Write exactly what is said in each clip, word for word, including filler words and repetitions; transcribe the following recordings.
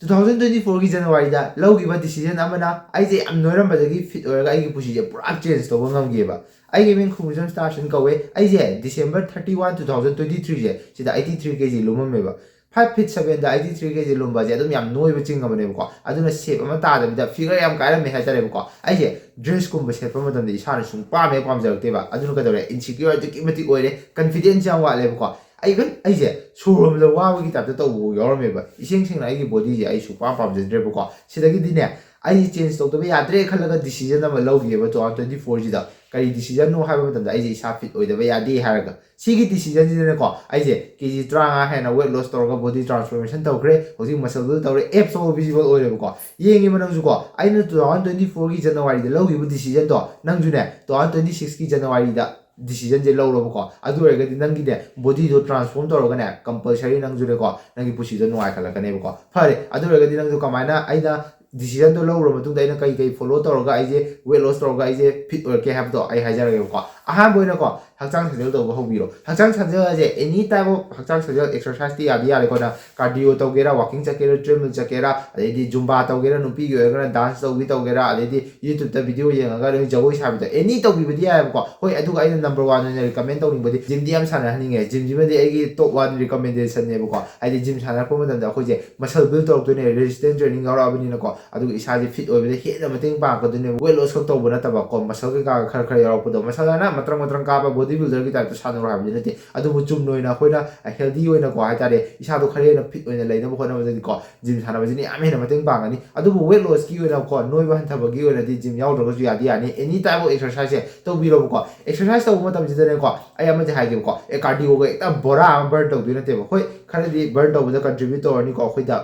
Two thousand twenty ꯐꯣꯔꯒꯤ ꯖꯅꯋꯥꯔꯤꯗ ꯂꯧꯈꯤꯕ decision ꯑꯃꯅ ꯑꯩꯁꯦ ꯌꯥꯝ ꯅꯣꯏꯔꯝꯕꯗꯒꯤ ꯐꯤꯠ ꯑꯣꯏꯔꯒ ꯑꯩꯒꯤ ꯄꯨꯟꯁꯤꯁꯦ ꯄꯨꯔꯥ ꯆꯦꯟꯖ ꯇꯧꯕ ꯉꯝꯈꯤꯑꯕ꯫ ꯑꯩꯒꯤ ꯃꯤꯡ ꯈꯨꯃꯨꯖꯝ ꯁ꯭ꯇꯥꯔꯁꯟ ꯀꯧꯋꯦ꯫ ꯑꯩꯁꯦ December thirty one, two thousand twenty ꯊ꯭ꯔꯤꯁꯦ ꯁꯤꯗ ꯑꯩꯠꯇꯤ ꯊ꯭ꯔꯤ ꯀꯦ ꯖꯤ ꯂꯨꯝꯃꯝꯃꯦꯕ꯫ ꯐꯥꯏꯚ ꯐꯤꯠ ꯁꯚꯦꯟꯗ ꯑꯩꯠꯇꯤ ꯊ꯭ꯔꯤ ꯀꯦ ꯖꯤ ꯂꯨꯝꯕꯁꯦ ꯑꯗꯨꯝ ꯌꯥꯝ ꯅꯣꯏꯕ ꯆꯤꯡꯉꯕꯅꯦꯕꯀꯣ꯫ ꯑꯗꯨꯅ ꯁꯦꯞ ꯑꯃ ꯇꯥꯗꯕꯤꯗ ꯐꯤꯒꯔ ꯌꯥꯝ ꯀꯥꯏꯔꯝꯃꯦ ꯍꯥꯏꯇꯥꯔꯦꯕꯀꯣ꯫ ꯑꯩꯁꯦ ꯗ꯭ꯔꯦꯁꯀꯨꯝꯕ ꯁꯦꯠꯄ ꯃꯇꯝꯗ ꯏꯁꯥꯅ ꯁꯨꯡ ꯄꯥꯝꯃꯦ ꯄꯥꯝꯖꯔꯛꯇꯦꯕ꯫ ꯑꯗꯨꯅ ꯀꯩꯗꯧꯔꯦ, ꯏꯟꯁꯤꯀ꯭ꯌꯣꯔ ꯑꯗꯨꯛꯀꯤ ꯃꯇꯤꯛ ꯑꯣꯏꯔꯦ, ꯀꯟꯐꯤꯗꯦꯟꯁ ꯌꯥꯝ ꯋꯥꯠꯂꯦꯕꯀꯣ꯫ ꯑꯩ ꯏꯚꯟ ꯑꯩꯁꯦ ꯁꯣꯔ ꯍꯣꯟꯕꯗ ꯋꯥꯕꯒꯤ ꯇꯥꯏꯞꯇ ꯇꯧꯕ ꯐꯥꯎ ꯌꯥꯎꯔꯝꯃꯦꯕ꯫ ꯏꯁꯦꯡ ꯁꯦꯡꯅ ꯑꯩꯒꯤ ꯕꯣꯗꯤꯁꯦ ꯑꯩ ꯁꯨꯡꯄꯥꯝ ꯄꯥꯝꯖꯗ꯭ꯔꯦꯕꯀꯣ꯫ ꯁꯤꯗꯒꯤꯗꯤꯅꯦ, ꯑꯩꯁꯦ ꯆꯦꯟꯖ ꯇꯧꯗꯕ ꯌꯥꯗ꯭ꯔꯦ ꯈꯜꯂꯒ ꯗꯤꯁꯤꯖꯟ ꯑꯃ ꯂꯧꯈꯤꯑꯕ ꯇꯨ ꯊꯥꯎꯖꯟ ꯇ꯭ꯋꯦꯟꯇꯤ ꯐꯣꯔꯁꯤꯗ꯫ ꯀꯔꯤ ꯗꯤꯁꯤꯖꯟꯅꯣ ꯍꯥꯏꯕ ꯃꯇꯝꯗ ꯑꯩꯁꯦ ꯏꯁꯥ ꯐꯤꯠ ꯑꯣꯏꯗꯕ ꯌꯥꯗꯦ ꯍꯥꯏꯔꯒ꯫ ꯁꯤꯒꯤ ꯗꯤꯁꯤꯖꯟꯁꯤꯗꯅꯦꯀꯣ, ꯑꯩꯁꯦ ꯀꯦ ꯖꯤ ꯇꯔꯥꯃꯉꯥ ꯍꯦꯟꯅ ꯋꯦꯠ ꯂꯣꯁ ꯇꯧꯔꯒ ꯕꯣꯗꯤ ꯇ꯭ꯔꯥꯟꯁꯐꯣꯔꯃꯦꯁꯟ ꯇꯧꯈ꯭ꯔꯦ꯫ ꯍꯧꯖꯤꯛ ꯃꯁꯜ ꯕꯤꯜ ꯇꯧꯔꯦ, ꯑꯦꯞꯁ ꯐꯥꯎꯕ ꯚꯤꯖꯤꯕꯜ ꯑꯣꯏꯔꯦꯕꯀꯣ꯫ ꯌꯦꯡꯉꯤꯕ ꯅꯪꯁꯨꯀꯣ, ꯑꯩꯅ ꯇꯨ ꯊꯥꯎꯖꯟ ꯇ꯭ꯋꯦꯟꯇꯤ ꯐꯣꯔꯒꯤ ꯖꯅꯋꯥꯔꯤꯗ ꯂꯧꯈꯤꯕ ꯗꯤꯁꯤꯖꯟꯗꯣ ꯅꯪꯁꯨꯅꯦ ꯇꯨ ꯊꯥꯎꯖꯟ ꯇ꯭ꯋꯦꯟꯇꯤ ꯁꯤꯛꯁꯀꯤ ꯖꯅꯋꯥꯔꯤꯗ ꯗꯤꯁꯤꯖꯟꯁꯦ ꯂꯧꯔꯣꯕꯀꯣ꯫ ꯑꯗꯨ ꯑꯣꯏꯔꯒꯗꯤ ꯅꯪꯒꯤꯅꯦ ꯕꯣꯗꯤꯗꯣ ꯇ꯭ꯔꯥꯟꯁꯐꯣꯔꯝ ꯇꯧꯔꯒꯅꯦ, ꯀꯝꯄꯜꯁꯔꯤ ꯅꯪꯁꯨꯅꯦꯀꯣ, ꯅꯪꯒꯤ ꯄꯨꯟꯁꯤꯗꯣ ꯅꯨꯡꯉꯥꯏꯈꯠꯂꯛꯀꯅꯦꯕꯀꯣ꯫ ꯐꯔꯦ, ꯑꯗꯨ ꯑꯣꯏꯔꯒꯗꯤ ꯅꯪꯁꯨ ꯀꯃꯥꯏꯅ, ꯑꯩꯅ ꯗꯤꯁꯤꯖꯟꯗꯣ ꯂꯧꯔ ꯃꯇꯨꯡꯗ ꯑꯩꯅ ꯀꯩ ꯀꯩ ꯐꯣꯂꯣ ꯇꯧꯔꯒ ꯑꯩꯁꯦ ꯋꯦꯠ ꯂꯣꯁ ꯇꯧꯔꯒ ꯑꯩꯁꯦ ꯐꯤꯠ ꯑꯣꯏꯔꯛꯀꯦ ꯍꯥꯏꯕꯗꯣ ꯑꯩ ꯍꯥꯏꯖꯔꯒꯦꯕꯀꯣ꯫ ꯑꯍꯥꯟꯕ ꯑꯣꯏꯅꯀꯣ, ꯍꯛꯆꯥꯡ ꯁꯥꯖꯦꯜ ꯇꯧꯕ ꯍꯧꯕꯤꯔꯣ꯫ ꯍꯛꯆꯥꯡ ꯁꯥꯖꯦꯜ ꯍꯥꯏꯁꯦ any type of ꯍꯛꯆꯥꯡ ꯁꯥꯖꯦꯜ ꯑꯦꯛꯁꯔꯁꯥꯏꯁꯇꯤ ꯌꯥꯗꯤ ꯌꯥꯔꯦꯀꯣ꯫ ꯅꯪ ꯀꯥꯔꯗꯤꯑꯣ ꯇꯧꯒꯦꯔꯥ, ꯋꯥꯀꯤꯡ ꯆꯠꯀꯦꯔꯥ, ꯇ꯭ꯔꯦꯗꯃꯤꯜ ꯆꯠꯀꯦꯔꯥ, ꯑꯗꯩꯗꯤ ꯖꯨꯝꯕꯥ ꯇꯧꯒꯦꯔꯥ, ꯅꯨꯄꯤꯒꯤ ꯑꯣꯏꯔꯒꯅ ꯗꯥꯟꯁ ꯇꯧꯕꯤ ꯇꯧꯒꯦꯔꯥ, ꯑꯗꯩꯗꯤ ꯌꯨꯇ꯭ꯌꯨꯕꯇ ꯚꯤꯗꯤꯑꯣ ꯌꯦꯡꯉꯒ ꯅꯣꯏ ꯖꯒꯣꯏ ꯁꯥꯕꯤꯗꯣ ꯑꯦꯅꯤ ꯇꯧꯕꯤꯕꯗꯤ ꯌꯥꯏꯑꯕꯀꯣ꯫ ꯍꯣꯏ, ꯑꯗꯨꯒ ꯑꯩꯅ ꯅꯝꯕꯔ ꯋꯥꯟ ꯑꯣꯏꯅ ꯔꯤꯀꯃꯦꯟ ꯇꯧꯅꯤꯡꯕꯗꯤ ꯖꯤꯝꯗꯤ ꯌꯥꯝ ꯁꯥꯟꯅꯍꯟꯅꯤꯡꯉꯦ꯫ ꯖꯤꯝꯁꯤꯃꯗꯤ ꯑꯩꯒꯤ ꯇꯣꯞ ꯋꯥꯟ ꯔꯤꯀꯃꯦꯟꯗꯦꯁꯟꯅꯦꯕꯀꯣ꯫ ꯍꯥꯏꯗꯤ ꯖꯤꯝ ꯁꯥꯟꯅꯔꯛꯄ ꯃꯇꯝꯗ ꯑꯩꯈꯣꯏꯁꯦ ꯃꯁꯜ ꯕꯤꯜ ꯇꯧꯔꯛꯇꯣꯏꯅꯦ, ꯔꯦꯖꯤꯁꯇꯦꯟꯁ ꯇ꯭ꯔꯦꯅꯤꯡ ꯌꯥꯎꯔꯛꯑꯕꯅꯤꯅꯀꯣ꯫ ꯑꯗꯨꯒ ꯏꯁꯥꯁꯦ ꯐꯤꯠ ꯑꯣꯏꯕꯗ ꯍꯦꯟꯅ ꯃꯇꯦꯡ ꯄꯥꯡꯉꯛꯀꯗꯣꯏꯅꯦꯕ꯫ ꯋꯦꯠ ꯂꯣꯁ ꯈꯛ ꯇꯧꯕ ꯅꯠꯇꯕꯀꯣ, ꯃꯁꯜ ꯀꯩꯀꯥꯒ ꯈꯔ ꯈꯔ ꯌꯥꯎꯔꯛꯄꯗꯣ꯫ ꯃꯁꯜ ꯍꯥꯏꯅ ꯃꯇ꯭ꯔꯪ ꯃꯇ꯭ꯔꯪ ꯀꯥꯞꯄ ꯕꯣꯗꯤ ꯕꯤꯜꯗꯔꯒꯤ ꯇꯥꯏꯞꯇ ꯁꯥꯟꯅꯔꯣ ꯍꯥꯏꯕꯗꯤ ꯅꯠꯇꯦ, ꯑꯗꯨꯕꯨ ꯆꯨꯝꯅ ꯑꯣꯏꯅ ꯑꯩꯈꯣꯏꯅ ꯍꯦꯜꯗꯤ ꯑꯣꯏꯅꯀꯣ ꯍꯥꯏꯇꯥꯔꯦ, ꯏꯁꯥꯗꯣ ꯈꯔ ꯍꯦꯟꯅ ꯐꯤꯠ ꯑꯣꯏꯅ ꯂꯩꯅꯕ ꯍꯣꯠꯅꯕꯗꯗꯤꯀꯣ, ꯖꯤꯝ ꯁꯥꯟꯅꯕꯁꯤꯅ ꯌꯥꯝ ꯍꯦꯟꯅ ꯃꯇꯦꯡ ꯄꯥꯡꯒꯅꯤ꯫ ꯑꯗꯨꯕꯨ ꯋꯦꯠ ꯂꯣꯁꯀꯤ ꯑꯣꯏꯅꯀꯣ, ꯅꯣꯏꯕ ꯍꯟꯊꯕꯒꯤ ꯑꯣꯏꯅꯗꯤ ꯖꯤꯝ ꯌꯥꯎꯗ꯭ꯔꯒꯁꯨ ꯌꯥꯗꯤ ꯌꯥꯅꯤ꯫ ꯑꯦꯅꯤ ꯇꯥꯏꯞ ꯑꯣꯐ ꯑꯦꯛꯁꯔꯁꯥꯏꯁꯁꯦ ꯇꯧꯕꯤꯔꯣꯕꯀꯣ꯫ ꯑꯦꯛꯁꯔꯁꯥꯏꯁ ꯇꯧꯕ ꯃꯇꯝꯁꯤꯗꯅꯦꯀꯣ, ꯑꯩ ꯑꯃꯗꯤ ꯍꯥꯏꯒꯦꯕꯀꯣ, ꯑꯦ, ꯀꯥꯔꯗꯤꯑꯣꯒ ꯍꯦꯛꯇ ꯕꯣꯔꯥ ꯑꯃ ꯕꯔꯟ ꯇꯧꯗꯣꯏ ꯅꯠꯇꯦꯕ꯫ ꯍꯣꯏ, ꯈꯔꯗꯤ ꯕꯔꯟ ꯇꯧꯕꯗ ꯀꯟꯇ꯭ꯔꯤꯕ꯭ꯌꯨꯠ ꯇꯧꯔꯅꯤꯀꯣ ꯑꯩꯈꯣꯏꯗ꯫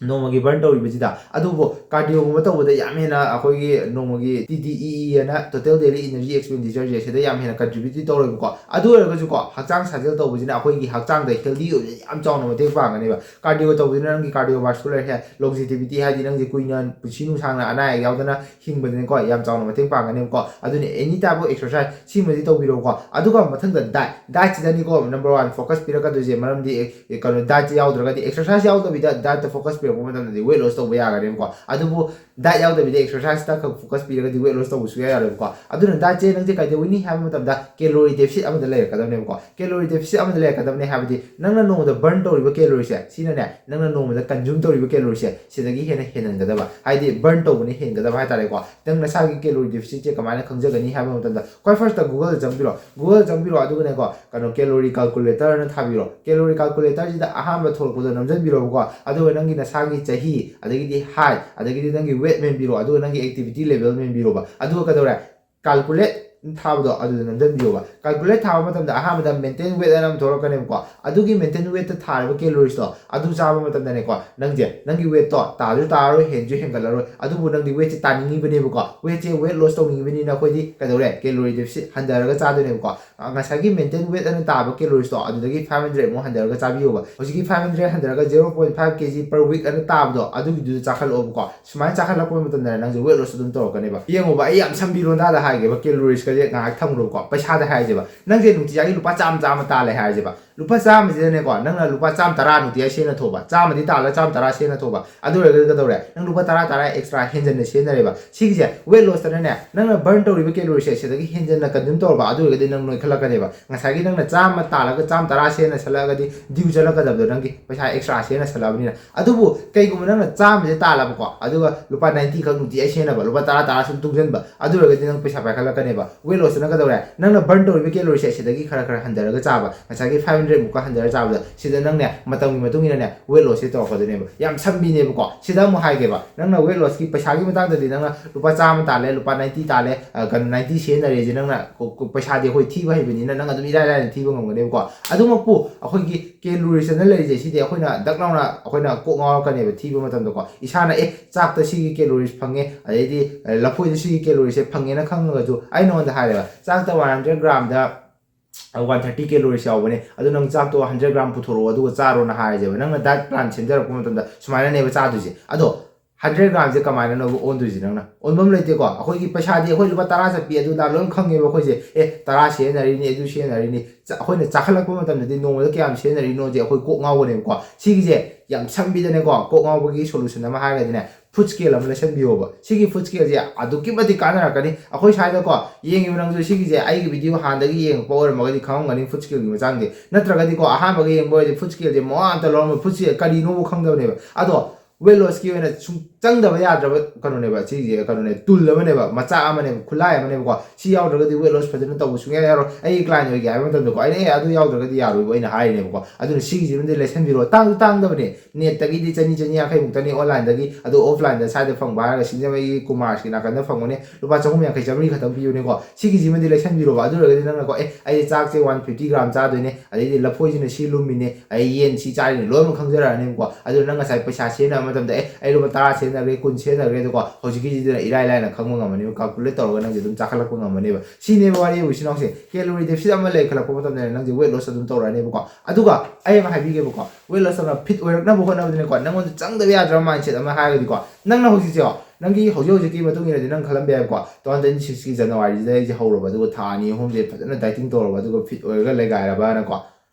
ꯅꯣꯡꯃꯒꯤ ꯕꯔꯟ ꯇꯧꯔꯤꯕꯁꯤꯗ꯫ ꯑꯗꯨꯕꯨ ꯀꯥꯔꯗꯤꯑꯣꯒꯨꯝꯕ ꯇꯧꯕꯗ ꯌꯥꯝ ꯍꯦꯟꯅ ꯑꯩꯈꯣꯏꯒꯤ ꯅꯣꯡꯃꯒꯤ ꯇꯤ ꯗꯤ ꯏ ꯏ ꯑꯅ, ꯇꯣꯇꯦꯜ ꯗꯦꯂꯤ ꯏꯅꯔꯖꯤ ꯑꯦꯛꯁꯄꯦꯟꯗꯤꯆꯔꯁꯦ, ꯁꯤꯗ ꯌꯥꯝ ꯍꯦꯟꯅ ꯀꯟꯇ꯭ꯔꯤꯕ꯭ꯌꯨꯠꯇꯤ ꯇꯧꯔꯣꯏꯕꯀꯣ꯫ ꯑꯗꯨ ꯑꯣꯏꯔꯒꯁꯨꯀꯣ, ꯍꯛꯆꯥꯡ ꯁꯥꯖꯦꯜ ꯇꯧꯕꯁꯤꯅ ꯑꯩꯈꯣꯏꯒꯤ ꯍꯛꯆꯥꯡꯗ ꯍꯦꯜꯗꯤ ꯑꯣꯏꯕꯁꯦ ꯌꯥꯝ ꯆꯥꯎꯅ ꯃꯇꯦꯡ ꯄꯥꯡꯒꯅꯦꯕ꯫ ꯀꯥꯔꯗꯤꯑꯣ ꯇꯧꯕꯁꯤꯅ ꯅꯪꯒꯤ ꯀꯥꯔꯗꯤꯑꯣ ꯚꯥꯁꯀꯨꯂꯔ ꯍꯦꯜꯊ, ꯂꯣꯡꯖꯤꯇꯤꯚꯤꯇꯤ, ꯍꯥꯏꯗꯤ ꯅꯪꯁꯦ ꯀꯨꯏꯅ ꯄꯨꯟꯁꯤ ꯅꯨꯡꯁꯥꯡꯅ ꯑꯅꯥ ꯑꯌꯦꯛ ꯌꯥꯎꯗꯅ ꯍꯤꯡꯕꯗꯅꯦꯀꯣ, ꯌꯥꯝ ꯆꯥꯎꯅ ꯃꯇꯦꯡ ꯄꯥꯡꯒꯅꯦꯕꯀꯣ꯫ ꯑꯗꯨꯅ ꯑꯦꯅꯤ ꯇꯥꯏꯞ ꯑꯣꯐ ꯑꯦꯛꯁꯔꯁꯥꯏꯁ ꯁꯤꯃꯗꯤ ꯇꯧꯕꯤꯔꯣꯀꯣ꯫ ꯑꯗꯨꯒ ꯃꯊꯪꯗ ꯗꯥꯏꯠ, ꯗꯥꯏꯠꯁꯤꯗꯅꯤꯀꯣ ꯅꯝꯕꯔ ꯋꯥꯟ ꯐꯣꯀꯁ ꯄꯤꯔꯛꯀꯗꯣꯏꯁꯦ꯫ ꯃꯔꯝꯗꯤ, ꯑꯦ, ꯀꯩꯅꯣ, ꯗꯥꯏꯠꯁꯦ ꯌꯥꯎꯗ꯭ꯔꯒꯗꯤ, ꯑꯦꯛꯁꯔꯁꯥꯏꯁ ꯌꯥꯎꯗꯕꯤꯗ ꯗꯥꯏꯠꯇ ꯐꯣꯀꯁ ꯄꯤꯔꯛꯄ ꯃꯇꯝꯗꯗꯤ weight loss ꯇꯧꯕ ꯌꯥꯒꯅꯦꯕꯀꯣ꯫ ꯑꯗꯨꯕꯨ diet ꯌꯥꯎꯗꯕꯤꯗ exercise ꯇ ꯈꯛ focus ꯄꯤꯔꯒꯗꯤ weight loss ꯇꯧꯕ ꯁꯨꯡꯌꯥ ꯌꯥꯔꯣꯏꯕꯀꯣ꯫ ꯑꯗꯨꯅ diet ꯁꯦ ꯅꯪꯁꯦ ꯀꯩꯗꯧꯅꯤ ꯍꯥꯏꯕ ꯃꯇꯝꯗ calorie deficit ꯑꯃꯗ ꯂꯩꯔꯛꯀꯗꯕꯅꯦꯕꯀꯣ꯫ Calorie deficit ꯑꯃꯗ ꯂꯩꯔꯛꯀꯗꯕꯅꯦ ꯍꯥꯏꯕꯗꯤ ꯅꯪꯅ ꯅꯣꯡꯃꯗ burn ꯇꯧꯔꯤꯕ calorie ꯁꯦ ꯁꯤꯅꯅꯦ, ꯅꯪꯅ ꯅꯣꯡꯃꯗ consume ꯇꯧꯔꯤꯕ calorie ꯁꯦ ꯁꯤꯗꯒꯤ ꯍꯦꯟꯅ ꯍꯦꯟꯍꯟꯒꯗꯕ, ꯍꯥꯏꯗꯤ burn ꯇꯧꯕꯅ ꯍꯦꯟꯒꯗꯕ ꯍꯥꯏꯇꯥꯔꯦꯀꯣ꯫ ꯅꯪ ꯅꯁꯥꯒꯤ calorie deficit ꯁꯦ ꯀꯃꯥꯏꯅ ꯈꯪꯖꯒꯅꯤ ꯍꯥꯏꯕ ꯃꯇꯝꯗ, ꯈ꯭ꯋꯥꯏ first ꯇ Google ꯗ ꯆꯪꯕꯤꯔꯣ꯫ Google ꯗ ꯆꯪꯕꯤꯔꯣ, ꯑꯗꯨꯒꯅꯦꯀꯣ, ꯀꯩꯅꯣ, calorie calculator ꯅ ꯊꯥꯕꯤꯔꯣ꯫ Calorie calculator ꯁꯤꯗ ꯑꯍꯥꯟꯕ ꯊꯣꯛꯂꯛꯄꯗꯣ ꯅꯝꯁꯤꯟꯕꯤꯔꯣꯕꯀꯣ꯫ ꯑꯗꯨꯒ ꯅꯪꯒꯤ ꯅꯁꯥꯒꯤ ꯆꯍꯤ, ꯑꯗꯒꯤꯗꯤ height, ꯑꯗꯒꯤꯗꯤ ꯅꯪꯒꯤ weight ꯃꯦꯟꯕꯤꯔꯣ, ꯑꯗꯨꯒ ꯅꯪꯒꯤ activity level ꯃꯦꯟꯕꯤꯔꯣꯕ꯫ ꯑꯗꯨꯒ ꯀꯩꯗꯧꯔꯦ? Calculate ꯊꯥꯕꯗꯣ ꯑꯗꯨꯗ ꯅꯝꯁꯤꯟꯕꯤꯌꯣꯕ꯫ Calculate ꯊꯥꯕ ꯃꯇꯝꯗ ꯑꯍꯥꯟꯕꯗ maintain weight ꯍꯥꯏꯅ ꯑꯃ ꯊꯣꯛꯂꯛꯀꯅꯦꯕꯀꯣ꯫ ꯑꯗꯨꯒꯤ maintain weight ꯇ ꯊꯥꯔꯤꯕ calories ꯇꯣ ꯑꯗꯨ ꯆꯥꯕ ꯃꯇꯝꯗꯅꯦꯀꯣ, ꯅꯪꯁꯦ, ꯅꯪꯒꯤ weight ꯇꯣ ꯇꯥꯁꯨ ꯇꯥꯔꯔꯣꯏ, ꯍꯦꯟꯁꯨ ꯍꯦꯟꯒꯠꯂꯔꯣꯏ꯫ ꯑꯗꯨꯕꯨ ꯅꯪꯗꯤ weight ꯁꯦ ꯇꯥꯅꯤꯡꯉꯤꯕꯅꯦꯕꯀꯣ, weight ꯁꯦ, weight loss ꯇꯧꯅꯤꯡꯉꯤꯕꯅꯤꯅ ꯑꯩꯈꯣꯏꯗꯤ ꯀꯩꯗꯧꯔꯦ? Calorie deficit ꯍꯟꯊꯔꯒ ꯆꯥꯗꯣꯏꯅꯦꯕꯀꯣ꯫ ꯑ, ꯉꯁꯥꯏꯒꯤ maintain weight ꯑꯅ ꯇꯥꯕ calories ꯇꯣ ꯑꯗꯨꯗꯒꯤ five hundred ꯃꯨꯛ ꯍꯟꯊꯔꯒ ꯆꯥꯕꯤꯌꯣꯕ꯫ ꯍꯧꯖꯤꯛꯀꯤ five hundred ꯍꯟꯊꯔꯒ zero point five K G per week ꯑꯅ ꯇꯥꯕꯗꯣ ꯑꯗꯨꯒꯤꯗꯨꯗ ꯆꯥꯈꯠꯂꯛꯑꯣꯕꯀꯣ꯫ ꯁꯨꯃꯥꯏꯅ ꯆꯥꯈꯠꯂꯛꯄ ꯃꯇꯝꯗ ꯅꯪꯁꯦ weight loss ꯑꯗꯨꯝ ꯇꯧꯔꯛꯀꯅꯦꯕ꯫ ꯌꯦꯡꯉꯣꯕ, ꯑꯩ ꯌꯥꯝ ꯁꯝꯕꯤ ꯂꯣꯟꯗꯥꯗ ꯍꯥꯏꯒꯦꯕ, calories ꯀꯁꯦ ꯉꯥꯏꯍꯥꯛ ꯊꯝꯈ꯭ꯔꯣꯕꯀꯣ꯫ ꯄꯩꯁꯥꯗ ꯍꯥꯏꯔꯁꯦꯕ, ꯅꯪꯁꯦ ꯅꯨꯡꯇꯤꯖꯥꯒꯤ ꯂꯨꯄꯥ ꯆꯥꯝꯃ, ꯆꯥꯝꯃ ꯇꯥꯜꯂꯦ ꯍꯥꯏꯔꯁꯦꯕ꯫ ꯂꯨꯄꯥ ꯆꯥꯝꯃꯁꯤꯗꯅꯦꯀꯣ, ꯅꯪꯅ ꯂꯨꯄꯥ ꯆꯥꯝꯃ ꯇꯔꯥ ꯅꯨꯡꯇꯤꯖꯥꯒꯤ ꯁꯤꯖꯤꯟꯅꯊꯣꯛꯑꯕ, ꯆꯥꯝꯃꯗꯤ ꯇꯥꯜꯂ ꯆꯥꯝꯃ ꯇꯔꯥ ꯁꯤꯖꯤꯟꯅꯊꯣꯛꯑꯕ, ꯑꯗꯨ ꯑꯣꯏꯔꯒꯗꯤ ꯀꯩꯗꯧꯔꯦ? ꯅꯪ ꯂꯨꯄꯥ ꯇꯔꯥ, ꯇꯔꯥ extra ꯍꯦꯟꯖꯟꯅ ꯁꯤꯖꯤꯟꯅꯔꯦꯕ꯫ ꯁꯤꯒꯤꯁꯦ weight loss ꯇꯅꯅꯦ, ꯅꯪꯅ burn ꯇꯧꯔꯤꯕ calories ꯁꯦ ꯁꯤꯗꯒꯤ ꯍꯦꯟꯖꯟꯅ consume ꯇꯧꯔꯕ, ꯑꯗꯨ ꯑꯣꯏꯔꯒꯗꯤ ꯅꯪ ꯅꯣꯏꯈꯠꯂꯛꯀꯅꯦꯕ꯫ ꯉꯁꯥꯏꯒꯤ ꯅꯪꯅ ꯆꯥꯝꯃ ꯇꯥꯜꯂꯒ ꯆꯥꯝꯃ ꯇꯔꯥ ꯁꯤꯖꯤꯟꯅꯁꯜꯂꯛꯑꯒꯗꯤ due ꯆꯠꯂꯛꯀꯗꯕꯗꯣ, ꯅꯪꯒꯤ ꯄꯩꯁꯥ extra ꯁꯤꯖꯤꯟꯅꯁꯜꯂꯛꯑꯕꯅꯤꯅ꯫ ꯑꯗꯨꯕꯨ ꯀꯩꯒꯨꯝꯕ ꯅꯪꯅ ꯆꯥꯝꯃꯁꯦ ꯇꯥꯜꯂꯕꯀꯣ, ꯑꯗꯨꯒ ꯂꯨꯄꯥ ninety ꯈꯛ ꯅꯨꯡꯇꯤꯖꯥꯒꯤ ꯁꯤꯖꯤꯟꯅꯕ, ꯂꯨꯄꯥ ꯇꯔꯥ, ꯇꯔꯥ ꯁꯨꯝ ꯇꯨꯡꯁꯤꯟꯕ, ꯑꯗꯨ ꯑꯣꯏꯔꯒꯗꯤ ꯅꯪ ꯄꯩꯁꯥ ꯄꯥꯏꯈꯠꯂꯛꯀꯅꯦꯕ꯫ Weight loss ꯇꯅ ꯀꯩꯗꯧꯔꯦ? ꯅꯪꯅ burn ꯇꯧꯔꯤꯕ calories ꯁꯦ ꯁꯤꯗꯒꯤ ꯈꯔ ꯈꯔ ꯍꯟꯊꯔꯒ ꯆꯥꯕ, ꯉꯁꯥꯏꯒꯤ five hundred ꯃꯨꯛꯀ ꯍꯟꯊꯔꯒ ꯆꯥꯕꯗ, ꯁꯤꯗ ꯅꯪꯅꯦ ꯃꯇꯝꯒꯤ ꯃꯇꯨꯡ ꯏꯟꯅꯅꯦ weight loss ꯁꯦ ꯇꯧꯔꯛꯀꯗꯣꯏꯅꯦꯕ꯫ ꯌꯥꯝ ꯁꯝꯕꯤꯅꯦꯕꯀꯣ꯫ ꯁꯤꯗ ꯑꯃꯨꯛ ꯍꯥꯏꯒꯦꯕ, ꯅꯪꯅ weight loss ꯀꯤ ꯄꯩꯁꯥꯒꯤ ꯃꯇꯥꯡꯗꯗꯤ ꯅꯪꯅ ꯂꯨꯄꯥ ꯆꯥꯝꯃ ꯇꯥꯜꯂꯦ, ꯂꯨꯄꯥ ninety ꯇꯥꯜꯂꯦ, ꯑ, ꯀꯩꯅꯣ, ninety ꯁꯤꯖꯤꯟꯅꯔꯦꯁꯦ ꯅꯪꯅ ꯀꯣ-, ꯀꯣ-, ꯄꯩꯁꯥꯗꯤ ꯑꯩꯈꯣꯏ ꯊꯤꯕ ꯍꯩꯕꯅꯤꯅ ꯅꯪ ꯑꯗꯨꯝ ꯏꯔꯥꯏ ꯂꯥꯏꯅ ꯊꯤꯕ ꯉꯝꯒꯅꯦꯕꯀꯣ꯫ ꯑꯗꯨꯃꯛꯄꯨ ꯑꯩꯈꯣꯏꯒꯤ calories ꯑꯅ ꯂꯩꯔꯤꯁꯦ ꯁꯤꯗꯤ ꯑꯩꯈꯣꯏꯅ ꯗꯛ ꯂꯥꯎꯅ ꯑꯩꯈꯣꯏꯅ ꯀꯣꯛ ꯉꯥꯎꯔꯛꯀꯅꯦꯕ ꯊꯤꯕ ꯃꯇꯝꯗꯀꯣ꯫ ꯏꯁꯥꯅ, "ꯑꯦ, ꯆꯥꯛꯇ ꯁꯤꯒꯤ calories ꯐꯪꯉꯦ, ꯑꯗꯩꯗꯤ, ꯑ, ꯂꯐꯣꯏꯗ ꯁꯤꯒꯤ calories ꯁꯦ ꯐꯪꯉꯦꯅ ꯈꯪꯉꯒꯁꯨ", ꯑꯩ ꯅꯉꯣꯟꯗ ꯍꯥꯏꯔꯦꯕ, ꯆꯥꯛꯇ one hundred gram ꯗ one thirty calories ꯌꯥꯎꯕꯅꯦ, ꯑꯗꯨ ꯅꯪ ꯆꯥꯛꯇꯣ hundred gram ꯄꯨꯊꯣꯔꯛꯑꯣ ꯑꯗꯨꯒ ꯆꯥꯔꯣꯅ ꯍꯥꯏꯔꯁꯦꯕ꯫ ꯅꯪꯅ diet plan ꯁꯦꯝꯖꯔꯛꯄ ꯃꯇꯝꯗ ꯁꯨꯃꯥꯏꯅꯅꯦꯕ ꯆꯥꯗꯣꯏꯁꯦ꯫ ꯑꯗꯣ ꯍꯟꯗ꯭ꯔꯦꯠ ꯒ꯭ꯔꯥꯝꯁꯦ ꯀꯃꯥꯏꯅꯅꯣꯕ ꯑꯣꯟꯗꯣꯏꯁꯦ? ꯅꯪꯅ ꯑꯣꯟꯐꯝ ꯂꯩꯇꯦꯀꯣ꯫ ꯑꯩꯈꯣꯏꯒꯤ ꯄꯩꯁꯥꯗꯤ ꯑꯩꯈꯣꯏ ꯂꯨꯄꯥ ꯇꯔꯥ ꯆꯠꯄꯤ ꯑꯗꯨ ꯑꯗꯥ ꯂꯣꯏ ꯈꯪꯉꯦꯕ ꯑꯩꯈꯣꯏꯁꯦ꯫ ꯑꯦ, ꯇꯔꯥ ꯁꯤꯖꯤꯟꯅꯔꯤꯅꯤ, ꯑꯗꯨ ꯁꯤꯖꯤꯟꯅꯔꯤꯅꯤ꯫ ꯆ- ꯑꯩꯈꯣꯏꯅ ꯆꯥꯈꯠꯂꯛꯄ ꯃꯇꯝꯗꯗꯤ ꯅꯣꯡꯃꯗ ꯀꯌꯥꯝ ꯁꯤꯖꯤꯟꯅꯔꯤꯅꯣꯁꯦ ꯑꯩꯈꯣꯏ ꯀꯣꯛ ꯉꯥꯎꯒꯅꯦꯕꯀꯣ꯫ ꯁꯤꯒꯤꯁꯦ ꯌꯥꯝ ꯁꯝꯕꯤꯗꯅꯦꯀꯣ, ꯀꯣꯛ ꯉꯥꯎꯕꯒꯤ solution ꯑꯃ ꯍꯥꯏꯔꯒꯗꯤꯅꯦ, food scale ꯑꯃ ꯂꯩꯁꯟꯕꯤꯌꯣꯕ꯫ ꯁꯤꯒꯤ food scale ꯁꯦ ꯑꯗꯨꯛꯀꯤ ꯃꯇꯤꯛ ꯀꯥꯟꯅꯔꯛꯀꯅꯤ꯫ ꯑꯩꯈꯣꯏ ꯁ꯭ꯋꯥꯏꯗꯀꯣ ꯌꯦꯡꯉꯤꯕ ꯅꯪꯁꯨ, ꯁꯤꯒꯤꯁꯦ ꯑꯩꯒꯤ video ꯍꯥꯟꯅꯗꯒꯤ ꯌꯦꯡꯉꯛꯄ ꯑꯣꯏꯔꯝꯃꯒꯗꯤ ꯈꯪꯉꯝꯒꯅꯤ food scale ꯒꯤ ꯃꯇꯥꯡꯗꯤ꯫ ꯅꯠꯇ꯭ꯔꯒꯗꯤ ꯀꯣ, ꯑꯍꯥꯟꯕꯒ ꯌꯦꯡꯕ ꯑꯣꯏꯔꯗꯤ food scale ꯁꯦ ꯃꯋꯥ ꯑꯝꯇ ꯂꯧꯔꯝꯃꯣꯏ, food scale ꯀꯔꯤꯅꯣꯕꯨ ꯈꯪꯗꯕꯅꯦꯕ꯫ ꯑꯗꯣ weight loss ꯀꯤ ꯑꯣꯏꯅ ꯁꯨꯝ ꯆꯪꯗꯕ ꯌꯥꯗ꯭ꯔꯕ ꯀꯩꯅꯣꯅꯦꯕ, ꯁꯤꯁꯦ ꯀꯩꯅꯣꯅꯦ, tool ꯑꯃꯅꯦꯕ, ꯃꯆꯥꯛ ꯑꯃꯅꯦꯕ, ꯈꯨꯠꯂꯥꯏ ꯑꯃꯅꯦꯕꯀꯣ꯫ ꯁꯤ ꯌꯥꯎꯗ꯭ꯔꯒꯗꯤ weight loss ꯐꯖꯅ ꯇꯧꯕ ꯁꯨꯡꯌꯥ ꯌꯥꯔꯣꯏ꯫ ꯑꯩꯒꯤ client ꯑꯣꯏꯒꯦ ꯍꯥꯏꯕ ꯃꯇꯝꯗꯀꯣ, ꯑꯩꯅ "ꯑꯦ, ꯑꯗꯨ ꯌꯥꯎꯗ꯭ꯔꯒꯗꯤ ꯌꯥꯔꯣꯏꯕ" ꯑꯩꯅ ꯍꯥꯏꯔꯤꯅꯦꯕꯀꯣ꯫ ꯑꯗꯨꯅ ꯁꯤꯒꯤꯁꯤꯃꯗꯤ ꯂꯩꯁꯟꯕꯤꯔꯣ, ꯇꯥꯡꯁꯨ ꯇꯥꯡꯗꯕꯅꯦ꯫ Net ꯇꯒꯤꯗꯤ ꯆꯅꯤ, ꯆꯅꯤ ꯌꯥꯡꯈꯩ ꯃꯨꯛꯇꯅꯤ online ꯗꯒꯤ, ꯑꯗꯣ offline ꯗ ꯁ꯭ꯋꯥꯏꯗ ꯐꯪꯕ ꯍꯥꯏꯔꯒ ꯁꯤꯡꯖꯃꯩꯒꯤ ꯀꯨꯃꯥꯔꯁꯀꯤ ꯅꯥꯀꯟꯗ ꯐꯪꯕꯅꯦ, ꯂꯨꯄꯥ ꯆꯍꯨꯝ ꯌꯥꯡꯈꯩ, ꯆꯥꯃꯔꯤ ꯈꯛꯇꯪ ꯄꯤꯕꯅꯦꯀꯣ꯫ ꯁꯤꯒꯤꯁꯤꯃꯗꯤ ꯂꯩꯁꯟꯕꯤꯔꯣꯕ꯫ ꯑꯗꯨ ꯑꯣꯏꯔꯒꯗꯤ ꯅꯪꯅꯀꯣ, "ꯑꯦ, ꯑꯩ ꯆꯥꯛꯁꯦ one fifty gram ꯆꯥꯗꯣꯏꯅꯦ, ꯑꯗꯩꯗꯤ ꯂꯐꯣꯏꯁꯤꯅ ꯁꯤ ꯂꯨꯝꯃꯤꯅꯦ, ꯑꯩ ꯌꯦꯟ ꯁꯤ ꯆꯥꯔꯤꯅꯦ", ꯂꯣꯏꯅꯃꯛ ꯈꯪꯖꯔꯛꯑꯅꯦꯕꯀꯣ꯫ ꯑꯗꯨꯅ ꯅꯪ ꯉꯁꯥꯏ ꯄꯩꯁꯥ ꯁꯤꯖꯤꯟꯅꯕ ꯃꯇꯝꯗ, "ꯑꯦ, ꯑꯩ ꯂꯨꯄꯥ ꯇꯔꯥ ꯁꯤꯖꯤꯟꯅꯈ꯭ꯔꯦ, ꯀꯨꯟ ꯁꯤꯖꯤꯟꯅꯈ꯭ꯔꯦ"ꯗꯣꯀꯣ, ꯍꯧꯖꯤꯛꯀꯤꯁꯤꯗ ꯏꯔꯥꯏ ꯂꯥꯏꯅ ꯈꯪꯕ ꯉꯝꯃꯅꯦꯕ, calculate ꯇꯧꯔꯒ ꯅꯪꯁꯦ ꯑꯗꯨꯝ ꯆꯥꯈꯠꯂꯛꯄ ꯉꯝꯃꯅꯦꯕ꯫ ꯁꯤꯅꯦꯕ ꯋꯥꯔꯤꯕꯨ, ꯏꯆꯤꯟ ꯏꯅꯥꯎꯁꯦ꯫ Calorie deficit ꯑꯃ ꯂꯩꯈꯠꯂꯛꯄ ꯃꯇꯝꯗ ꯅꯪꯁꯦ weight loss ꯑꯗꯨꯝ ꯇꯧꯔꯛꯑꯅꯦꯕꯀꯣ꯫ ꯑꯗꯨꯒ ꯑꯩ ꯑꯃ ꯍꯥꯏꯕꯤꯒꯦꯕꯀꯣ, weight loss ꯇꯧꯅ fit ꯑꯣꯏꯔꯛꯅꯕ ꯍꯣꯠꯅꯕꯗꯅꯦꯀꯣ, ꯅꯪꯉꯣꯟꯗ ꯆꯪꯗꯕ ꯌꯥꯗ꯭ꯔꯕ mindset ꯑꯃ ꯍꯥꯏꯔꯒꯗꯤꯀꯣ, ꯅꯪꯅ ꯍꯧꯖꯤꯛꯁꯦ, ꯅꯪꯒꯤ ꯍꯧꯖꯤꯛ ꯍꯧꯖꯤꯛꯀꯤ ꯃꯇꯨꯡ ꯏꯟꯅꯗꯤ ꯅꯪ ꯈꯜꯂꯝꯕ ꯌꯥꯏꯕꯀꯣ, two thousand twenty six ꯀꯤ January ꯁꯤꯗ ꯑꯩꯁꯦ ꯍꯧꯔꯕ, ꯑꯗꯨꯒ ꯊꯥ ꯑꯅꯤ ꯑꯍꯨꯝꯁꯦ ꯐꯖꯅ dieting ꯇꯧꯔꯕ, ꯑꯗꯨꯒ fit ꯑꯣꯏꯔꯒ ꯂꯩꯒꯥꯏꯔꯕꯅꯀꯣ,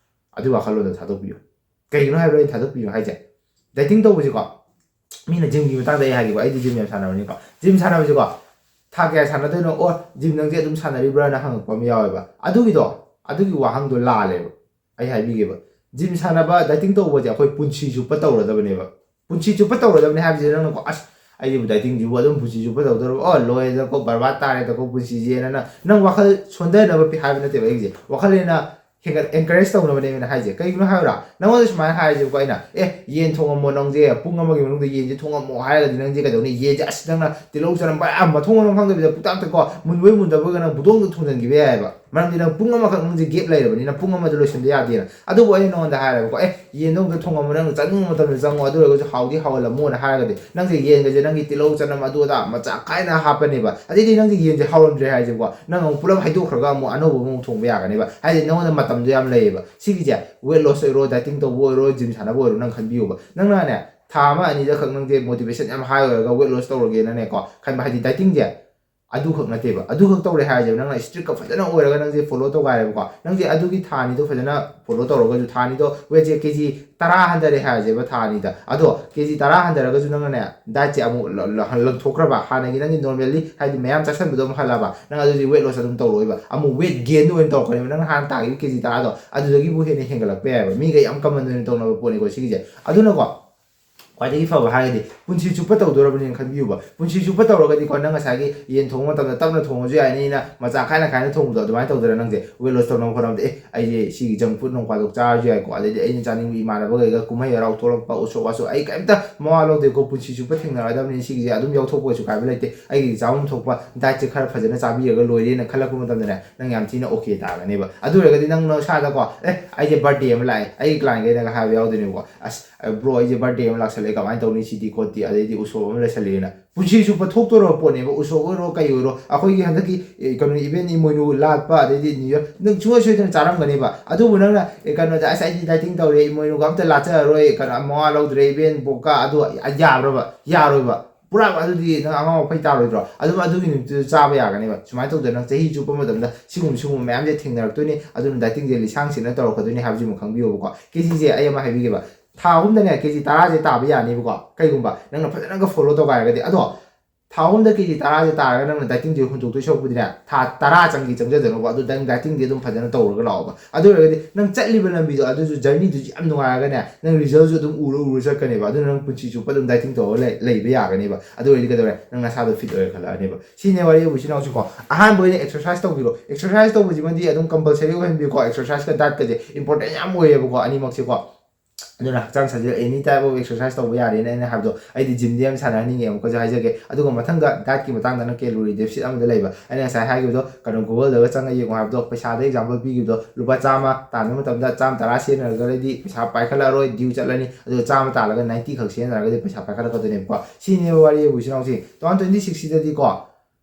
ꯑꯗꯨ ꯋꯥꯈꯜꯂꯣꯟꯗꯣ ꯊꯥꯗꯣꯛꯄꯤꯌꯨ꯫ ꯀꯩꯒꯤꯅꯣ ꯍꯥꯏꯕꯗ ꯑꯩ ꯊꯥꯗꯣꯛꯄꯤꯌꯨ ꯍꯥꯏꯁꯦ? Dieting ꯇꯧꯕꯁꯤꯀꯣ, ꯃꯤꯅ gym ꯒꯤ ꯃꯇꯥꯡꯗ ꯑꯩ ꯍꯥꯏꯒꯦꯀꯣ, ꯑꯩꯗꯤ gym ꯌꯥꯝ ꯁꯥꯟꯅꯕꯅꯤꯀꯣ꯫ Gym ꯁꯥꯟꯅꯕꯁꯤꯀꯣ, "ꯊꯥ ꯀꯌꯥ ꯁꯥꯟꯅꯗꯣꯏꯅꯣ? ꯑꯣ, gym ꯅꯪꯁꯦ ꯑꯗꯨꯝ ꯁꯥꯟꯅꯔꯤꯕ꯭ꯔꯥꯅ?" ꯍꯪꯉꯛꯄ ꯑꯃ ꯌꯥꯎꯋꯦꯕ꯫ ꯑꯗꯨꯒꯤꯗꯣ, ꯑꯗꯨꯒꯤ ꯋꯥꯍꯪꯗꯣ ꯂꯥꯜꯂꯦꯕ꯫ ꯑꯩ ꯍꯥꯏꯕꯤꯒꯦꯕ, gym ꯁꯥꯟꯅꯕ, dieting ꯇꯧꯕꯁꯦ ꯑꯩꯈꯣꯏ ꯄꯨꯟꯁꯤ ꯆꯨꯞꯄ ꯇꯧꯔꯗꯕꯅꯦꯕ꯫ ꯄꯨꯟꯁꯤ ꯆꯨꯞꯄ ꯇꯧꯔꯗꯕꯅꯦ ꯍꯥꯏꯕꯁꯤꯗ ꯅꯪꯅꯀꯣ, "ꯑꯁ, ꯑꯩꯁꯤꯕꯨ dieting ꯁꯤꯕꯨ ꯑꯗꯨꯝ ꯄꯨꯟꯁꯤ ꯆꯨꯞꯄ ꯇꯧꯗꯧꯔꯕ? ꯑꯣ, ꯂꯣꯏꯔꯦꯗꯀꯣ, ꯕꯔꯕꯥꯗ ꯇꯥꯔꯦꯗꯀꯣ ꯄꯨꯟꯁꯤꯁꯦꯅ" ꯅꯪ, ꯅꯪ ꯋꯥꯈꯜ ꯁꯣꯟꯊꯅꯕ ꯄꯤ-, ꯍꯥꯏꯕ ꯅꯠꯇꯦꯕ ꯑꯩꯒꯤꯁꯦ꯫ ꯋꯥꯈꯜ ꯍꯦꯟꯅ ꯍꯦꯟꯒꯠ-, encourage ꯇꯧꯅꯕꯅꯦꯕ ꯑꯩꯅ ꯍꯥꯏꯁꯦ꯫ ꯀꯩꯒꯤꯅꯣ ꯍꯥꯏꯕꯗ, ꯅꯪꯉꯣꯟꯗ ꯁꯨꯃꯥꯏꯅ ꯍꯥꯏꯔꯁꯦꯕꯀꯣ ꯑꯩꯅ, "ꯑꯦ, ꯌꯦꯟ ꯊꯣꯡꯉꯝꯃꯣ ꯅꯪꯁꯦ, ꯄꯨꯡ ꯑꯃꯒꯤ ꯃꯅꯨꯡꯗ ꯌꯦꯟꯁꯦ ꯊꯣꯡꯉꯝꯃꯣ" ꯍꯥꯏꯔꯒꯗꯤ ꯅꯪꯁꯦ ꯀꯩꯗꯧꯅꯤ? ꯌꯦꯟꯁꯦ, ꯑꯁ, ꯅꯪꯅ ꯇꯤꯜꯍꯧ ꯆꯅꯝ ꯃꯌꯥꯝ ꯃꯊꯣꯡ ꯃꯔꯝ ꯈꯪꯗꯕꯤꯗ ꯄꯨꯇꯥꯛꯇꯀꯣ, ꯃꯨꯟꯕꯣꯏ ꯃꯨꯟꯗꯕꯣꯏꯒ ꯅꯪ ꯕꯨꯗꯣꯡꯗ ꯊꯣꯡꯖꯤꯟꯈꯤꯕ ꯌꯥꯏꯑꯕ꯫ ꯃꯔꯝꯗꯤ ꯅꯪ ꯄꯨꯡ ꯑꯃꯈꯛ ꯅꯪꯁꯦ gap ꯂꯩꯔꯕꯅꯤꯅ ꯄꯨꯡ ꯑꯃꯗ ꯂꯣꯏꯁꯤꯟꯕ ꯌꯥꯗꯦꯅ꯫ ꯑꯗꯨꯕꯨ ꯑꯩꯅ ꯅꯉꯣꯟꯗ ꯍꯥꯏꯔꯦꯕꯀꯣ, "ꯑꯦ, ꯌꯦꯟꯗꯣ ꯑꯝꯇ ꯊꯣꯡꯉꯝꯃꯣ, ꯅꯪꯅ ꯆꯥꯅꯤꯡꯕ ꯃꯇꯝꯗ ꯆꯪꯉꯣ, ꯑꯗꯨ ꯑꯣꯏꯔꯒꯁꯨ ꯍꯥꯎꯗꯤ ꯍꯥꯎꯍꯜꯂꯝꯃꯣꯅ" ꯍꯥꯏꯔꯒꯗꯤ, ꯅꯪꯁꯦ ꯌꯦꯟꯒꯁꯦ ꯅꯪꯒꯤ ꯇꯤꯜꯍꯧ ꯆꯅꯝ ꯑꯗꯨ ꯑꯗꯥ ꯃꯆꯥ ꯀꯥꯏꯅ ꯍꯥꯞꯄꯅꯦꯕ꯫ ꯑꯗꯩꯗꯤ ꯅꯪꯁꯦ ꯌꯦꯟꯁꯦ ꯍꯥꯎꯔꯝꯗ꯭ꯔꯦ ꯍꯥꯏꯁꯦꯕꯀꯣ, ꯅꯪ ꯑꯃꯨꯛ ꯄꯨꯂꯞ ꯍꯩꯗꯣꯛꯈ꯭ꯔꯒ ꯑꯃꯨꯛ ꯑꯅꯧꯕ ꯑꯃꯨꯛ ꯊꯣꯡꯕ ꯌꯥꯒꯅꯦꯕ꯫ ꯍꯥꯏꯗꯤ ꯅꯉꯣꯟꯗ ꯃꯇꯝꯗꯣ ꯌꯥꯝ ꯂꯩꯌꯦꯕ꯫ ꯁꯤꯒꯤꯁꯦ weight loss ꯑꯣꯏꯔꯣ, dieting ꯇꯧꯕ ꯑꯣꯏꯔꯣ, gym ꯁꯥꯟꯅꯕ ꯑꯣꯏꯔꯣ, ꯅꯪ ꯈꯟꯕꯤꯌꯣꯕ꯫ ꯅꯪꯅꯅꯦ, ꯊꯥ ꯑꯃ ꯑꯅꯤꯗ ꯈꯛ ꯅꯪꯁꯦ motivation ꯌꯥꯝ high ꯑꯣꯏꯔꯒ weight loss ꯇꯧꯔꯒꯦꯅꯅꯦꯀꯣ ꯈꯟꯕ, ꯍꯥꯏꯗꯤ dietingꯁꯦ ꯑꯗꯨꯈꯛ ꯅꯠꯇꯦꯕ꯫ ꯑꯗꯨꯈꯛ ꯇꯧꯔꯦ ꯍꯥꯏꯔꯁꯦꯕ, ꯅꯪꯅ strictꯀ ꯐꯖꯅ ꯑꯣꯏꯔꯒ ꯅꯪꯁꯦ follow ꯇꯧꯒꯥꯏꯔꯦꯕꯀꯣ, ꯅꯪꯁꯦ ꯑꯗꯨꯒꯤ ꯊꯥ ꯑꯅꯤꯗꯣ ꯐꯖꯅ follow ꯇꯧꯔꯒꯁꯨ, ꯊꯥ ꯑꯅꯤꯗꯣ weightꯁꯦ ꯀꯦ ꯖꯤ ꯇꯔꯥ ꯍꯟꯊꯔꯦ ꯍꯥꯏꯔꯁꯦꯕ ꯊꯥ ꯑꯅꯤꯗ, ꯑꯗꯣ ꯀꯦ ꯖꯤ ꯇꯔꯥ ꯍꯟꯊꯔꯒꯁꯨ ꯅꯪꯅꯅꯦ dietꯁꯦ ꯑꯃꯨꯛ ꯂ- ꯂ- ꯂꯪꯊꯣꯛꯈ꯭ꯔꯕ, ꯍꯥꯟꯅꯒꯤ ꯅꯪꯒꯤ normally ꯍꯥꯏꯗꯤ ꯃꯌꯥꯝ ꯆꯥꯁꯟꯕꯗꯣ ꯑꯃꯨꯛ ꯍꯜꯂꯛꯑꯕ, ꯅꯪ ꯑꯗꯨꯗꯤ weight loss ꯑꯗꯨꯝ ꯇꯧꯔꯣꯏꯕ, ꯑꯃꯨꯛ weight gainꯗ ꯑꯣꯏꯅ ꯇꯧꯔꯛꯀꯅꯦꯕ, ꯅꯪ ꯍꯥꯟꯅ ꯇꯥꯈꯤꯕ ꯀꯦ ꯖꯤ ꯇꯔꯥꯗꯣ ꯑꯗꯨꯗꯒꯤꯕꯨ ꯍꯦꯟꯅ ꯍꯦꯟꯒꯠꯂꯛꯄ ꯌꯥꯏꯑꯕ꯫ ꯃꯤꯒ ꯌꯥꯝ common ꯑꯣꯏꯅ ꯇꯧꯅꯕ ꯄꯣꯠꯅꯤꯀꯣ ꯁꯤꯒꯤꯁꯦ꯫ ꯑꯗꯨꯅꯀꯣ ꯈ꯭ꯋꯥꯏꯗꯒꯤ ꯐꯕ ꯍꯥꯏꯔꯒꯗꯤ ꯄꯨꯟꯁꯤ ꯆꯨꯞꯄ ꯇꯧꯗꯣꯔꯕꯅꯦꯅ ꯈꯟꯕꯤꯌꯨꯕ꯫ ꯄꯨꯟꯁꯤ ꯆꯨꯞꯄ ꯇꯧꯔꯒꯗꯤꯀꯣ, ꯅꯪ ꯉꯁꯥꯏꯒꯤ ꯌꯦꯟ ꯊꯣꯡꯕ ꯃꯇꯝꯗ ꯇꯞꯅ ꯊꯣꯡꯉꯁꯨ ꯌꯥꯏꯅꯤꯅ ꯃꯆꯥ ꯈꯥꯏꯅ ꯈꯥꯏꯅ ꯊꯣꯡꯕꯗꯣ ꯑꯗꯨꯃꯥꯏꯅ ꯇꯧꯗꯣꯏꯔꯥ ꯅꯪꯁꯦ? Weight loss ꯇꯧꯅꯕ ꯍꯣꯠꯅꯕꯗ, "ꯑꯦ, ꯑꯩꯁꯦ ꯁꯤꯒꯤ junk food ꯅꯣꯡ ꯐꯥꯗꯣꯛ ꯆꯥꯔꯁꯨ ꯌꯥꯏꯀꯣ, ꯑꯗꯩꯗꯤ ꯑꯩꯅ ꯆꯥꯅꯤꯡꯕ ꯏꯃꯥꯟꯅꯕꯈꯩꯒ ꯀꯨꯝꯍꯩ ꯍꯔꯥꯎ ꯊꯣꯛꯂꯛꯄ, ꯎꯁꯣꯞ ꯋꯥꯁꯣꯞ, ꯑꯩ ꯀꯩꯝꯇ ꯃꯋꯥ ꯂꯧꯗꯦꯀꯣ, ꯄꯨꯟꯁꯤ ꯆꯨꯞꯄ ꯊꯦꯡꯅꯔꯗꯕꯅꯤ, ꯁꯤꯒꯤꯁꯦ ꯑꯗꯨꯝ ꯌꯥꯎꯊꯣꯛꯄ ꯀꯩꯁꯨ ꯀꯥꯏꯕ ꯂꯩꯇꯦ, ꯑꯩꯒꯤ ꯆꯥꯐꯝ ꯊꯣꯛꯄ dietꯁꯦ ꯈꯔ ꯐꯖꯅ ꯆꯥꯕꯤꯔꯒ ꯂꯣꯏꯔꯦꯅ" ꯈꯜꯂꯛꯄ ꯃꯇꯝꯗꯅꯦ, ꯅꯪ ꯌꯥꯝ ꯊꯤꯅ okay ꯇꯥꯒꯅꯦꯕ꯫ ꯑꯗꯨ ꯑꯣꯏꯔꯒꯗꯤ ꯅꯪ ꯅꯁꯥꯗꯀꯣ, "ꯑꯦ, ꯑꯩꯁꯦ birthday ꯑꯃ ꯂꯥꯛꯑꯦ", ꯑꯩꯒꯤ clientꯈꯩꯅꯒ ꯍꯥꯏꯕ ꯌꯥꯎꯗꯣꯏꯅꯦꯕꯀꯣ, "ꯑꯁ, bro, ꯑꯩꯁꯦ birthday ꯑꯃ ꯂꯥꯛꯁꯜꯂꯛꯑꯦ, ꯀꯃꯥꯏꯅ ꯇꯧꯅꯤ ꯁꯤꯗꯤ ꯈꯣꯠꯇꯤ, ꯑꯗꯩꯗꯤ ꯎꯁꯣꯞ ꯑꯃ ꯂꯩꯁꯜꯂꯛꯑꯦꯅ"꯫ ꯄꯨꯟꯁꯤ ꯆꯨꯞꯄ ꯊꯣꯛꯇꯣꯔꯕ ꯄꯣꯠꯅꯦꯕ, ꯎꯁꯣꯞ ꯑꯣꯏꯔꯣ ꯀꯩ ꯑꯣꯏꯔꯣ꯫ ꯑꯩꯈꯣꯏꯒꯤ ꯍꯟꯗꯛꯀꯤ, ꯑꯦ, ꯀꯩꯅꯣ, event, ꯏꯃꯣꯏꯅꯨ ꯂꯥꯠꯄ, ꯑꯗꯩꯗꯤ new year, ꯅꯪ ꯁꯨꯡꯁꯣꯏ ꯁꯣꯏꯗꯅ ꯆꯥꯔꯝꯒꯅꯦꯕ꯫ ꯑꯗꯨꯕꯨ ꯅꯪꯅ, ꯑꯦ, ꯀꯩꯅꯣꯗ, "ꯑꯁ, ꯑꯩꯗꯤ dieting ꯇꯧꯔꯦ, ꯏꯃꯣꯏꯅꯨꯒ ꯑꯝꯇ ꯂꯥꯠꯆꯔꯔꯣꯏ, ꯀꯩꯅꯣ, ꯃꯋꯥ ꯂꯧꯗ꯭ꯔꯦ, event ꯕꯣꯛꯀ", ꯑꯗꯨ ꯌꯥꯕ꯭ꯔꯕ? ꯌꯥꯔꯣꯏꯕ꯫ ꯄꯨꯔꯥ ꯑꯗꯨꯗꯤ ꯅꯪ ꯑꯉꯥꯎ ꯑꯐꯩ ꯇꯥꯔꯣꯏꯗ꯭ꯔꯣ? ꯑꯗꯨꯝ ꯑꯗꯨꯒꯤ ꯅꯨꯃꯤꯠꯇꯨꯗ ꯆꯥꯕ ꯌꯥꯒꯅꯦꯕ꯫ ꯁꯨꯃꯥꯏꯅ ꯇꯧꯗꯅ ꯅꯪ ꯆꯍꯤ ꯆꯨꯞꯄ ꯃꯇꯝꯗ ꯁꯤꯒꯨꯝꯕ, ꯁꯤꯒꯨꯝꯕ ꯃꯌꯥꯝꯁꯦ ꯊꯦꯡꯅꯔꯛꯇꯣꯏꯅꯤ꯫ ꯑꯗꯨꯅ dietingꯁꯦ ꯂꯤꯁꯥꯡ ꯁꯤꯠꯅ ꯇꯧꯔꯛꯀꯗꯣꯏꯅꯤ ꯍꯥꯏꯕꯁꯤꯃ ꯈꯪꯕꯤꯌꯣꯕꯀꯣ꯫ ꯀꯦ ꯖꯤꯁꯦ ꯑꯩ ꯑꯃ ꯍꯥꯏꯕꯤꯒꯦꯕ, ꯊꯥ ꯑꯍꯨꯝꯗꯅꯦ ꯀꯦ ꯖꯤ ꯇꯔꯥꯁꯦ ꯇꯥꯕ ꯌꯥꯅꯦꯕꯀꯣ, ꯀꯩꯒꯨꯝꯕ ꯅꯪꯅ ꯐꯖꯅꯒ follow ꯇꯧꯒꯥꯏꯔꯒꯗꯤ꯫ ꯑꯗꯣ ꯊꯥ ꯑꯍꯨꯝꯗ ꯀꯦ ꯖꯤ ꯇꯔꯥꯁꯦ ꯇꯥꯔꯒ ꯅꯪꯅ dietingꯁꯦ ꯍꯨꯟꯗꯣꯛꯇꯣꯏ ꯁꯔꯨꯛꯄꯨꯗꯤꯅꯦ, ꯊꯥ ꯇꯔꯥ ꯆꯪꯒꯦ ꯆꯪꯖꯗꯅꯕ, ꯑꯗꯨ ꯅꯪ dietingꯗꯤ ꯑꯗꯨꯝ ꯐꯖꯅ ꯇꯧꯔꯒ ꯂꯥꯛꯑꯣꯕ꯫ ꯑꯗꯨ ꯑꯣꯏꯔꯒꯗꯤ ꯅꯪ ꯆꯠꯂꯤꯕ ꯂꯝꯕꯤꯗꯣ, ꯑꯗꯨꯁꯨ journeyꯗꯨꯁꯨ ꯌꯥꯝ ꯅꯨꯡꯉꯥꯏꯔꯒꯅꯦ, ꯅꯪ resultꯁꯨ ꯑꯗꯨꯝ ꯎꯔ ꯎꯔ ꯆꯠꯀꯅꯦꯕ꯫ ꯑꯗꯨꯅ ꯅꯪ ꯄꯨꯟꯁꯤ ꯆꯨꯞꯄ ꯑꯗꯨꯝ dieting ꯇꯧꯔꯒ ꯂꯩ-, ꯂꯩꯕ ꯌꯥꯒꯅꯦꯕ꯫ ꯑꯗꯨ ꯑꯣꯏꯔꯗꯤ ꯀꯩꯗꯧꯔꯦ? ꯅꯪ ꯅꯁꯥꯗꯣ fit ꯑꯣꯏꯔ ꯈꯜꯂꯛꯑꯅꯦꯕ꯫ ꯁꯤꯅꯦ ꯋꯥꯔꯤ ꯑꯣꯏꯕꯁꯤꯅ ꯍꯧꯖꯤꯛꯀꯣ꯫ ꯑꯍꯥꯟꯕ ꯑꯣꯏꯅ exercise ꯇꯧꯕꯤꯔꯣ꯫ Exercise ꯇꯧꯕꯁꯤꯃꯗꯤ ꯑꯗꯨꯝ compulsory ꯑꯣꯏꯍꯟꯕꯤꯌꯨꯀꯣ꯫ Exerciseꯀ dietꯀꯁꯦ important ꯌꯥꯝ ꯑꯣꯏꯌꯦꯕꯀꯣ, ꯑꯅꯤꯃꯛꯁꯦꯀꯣ꯫ ꯑꯗꯨꯅ ꯍꯛꯆꯥꯡ ꯁꯥꯖꯦꯜ any type of exercise ꯇꯧꯕ ꯌꯥꯔꯦꯅ ꯑꯩꯅ ꯍꯥꯏꯕꯗꯣ, ꯑꯩꯗꯤ gymꯗꯤ ꯌꯥꯝ ꯁꯥꯟꯅꯍꯟꯅꯤꯡꯉꯦ, ꯑꯃꯨꯛꯀꯁꯨ ꯍꯥꯏꯖꯒꯦ꯫ ꯑꯗꯨꯒ ꯃꯊꯪꯗ dietꯀꯤ ꯃꯇꯥꯡꯗꯅ calorie deficit ꯑꯃꯗ ꯂꯩꯕ꯫ ꯑꯩꯅ ꯉꯁꯥꯏ ꯍꯥꯏꯈꯤꯕꯗꯣ, ꯀꯩꯅꯣ, Googleꯗꯒ ꯆꯪꯉ ꯌꯦꯡꯉꯣ ꯍꯥꯏꯕꯗꯣ, ꯄꯩꯁꯥꯗ example ꯄꯤꯈꯤꯕꯗꯣ, ꯂꯨꯄꯥ ꯆꯥꯝꯃ ꯇꯥꯟꯕ ꯃꯇꯝꯗ ꯆꯥꯝꯃ ꯇꯔꯥ ꯁꯤꯖꯤꯟꯅꯔꯒꯗꯤ ꯄꯩꯁꯥ ꯄꯥꯏꯈꯠꯂꯛꯑꯔꯣꯏ, due ꯆꯠꯂꯅꯤ꯫ ꯑꯗꯨꯒ ꯆꯥꯝꯃ ꯇꯥꯜꯂꯒ ninety ꯈꯛ ꯁꯤꯖꯤꯟꯅꯔꯒꯗꯤ ꯄꯩꯁꯥ ꯄꯥꯏꯈꯠꯂꯛꯀꯗꯣꯏꯅꯦꯕꯀꯣ꯫ ꯁꯤꯅꯦꯕ ꯋꯥꯔꯤ ꯑꯩꯕꯨ ꯏꯆꯤꯟ ꯏꯅꯥꯎꯁꯤꯡ꯫ Two thousand twenty sixꯁꯤꯗꯗꯤꯀꯣ,